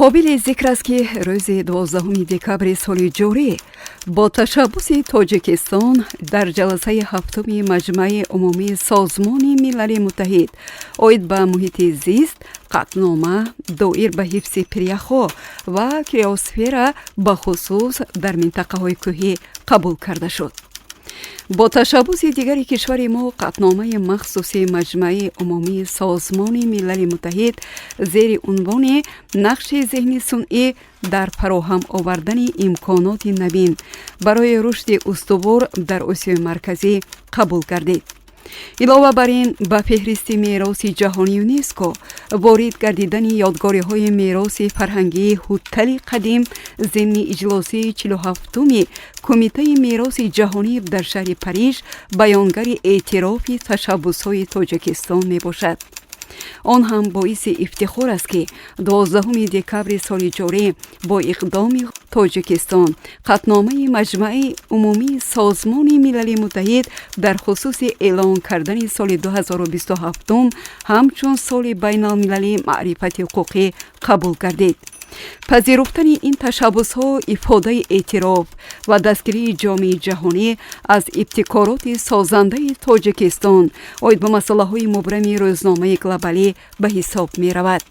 Қобили зикр аст, ки рӯзи 12 декабри соли ҷорӣ бо ташаббуси Тоҷикистон дар ҷаласаи ҳафтуми Маҷмаи умумии Созмони Милали Муттаҳид оид ба муҳити зист қатънома доир ба ҳифзи пиряхҳо ва криосфера, бахусус дар минтақаҳои кӯҳӣ, қабул карда шуд. Бо ташаббуси дигари кишвари мо қатъномаи махсуси Маҷмаи умумии Созмони Милали Муттаҳид зери унвони «Нақши зеҳни сунъӣ дар фароҳам овардани имконоти навин барои рушди устувор дар Осиёи Марказӣ» қабул гардид. Илова бар ин, ба феҳристи мероси ҷаҳонии ЮНЕСКО ворид гардидани ёдгориҳои мероси фарҳангии Ҳуттали қадим зимни иҷлосии 47-уми Кумитаи мероси ҷаҳонӣ дар шаҳри Париж баёнгари эътирофи ташаббусҳои Тоҷикистон мебошад. Он ҳам боиси ифтихор аст, ки 12 декабри соли ҷорӣ бо иқдоми Тоҷикистон қатъномаи Маҷмаи умумии Созмони Милали Муттаҳид дар хусуси эълон кардани соли 2027 ҳамчун Соли байналмилалии маърифати ҳуқуқӣ қабул гардид. Пазируфтани ин ташаббусҳо ифодаи эътироф ва дастгирии ҷомеаи ҷаҳонӣ аз ибтикороти созандаи Тоҷикистон оид ба масъалаҳои мубрами рӯзномаи глобалӣ ба ҳисоб меравад.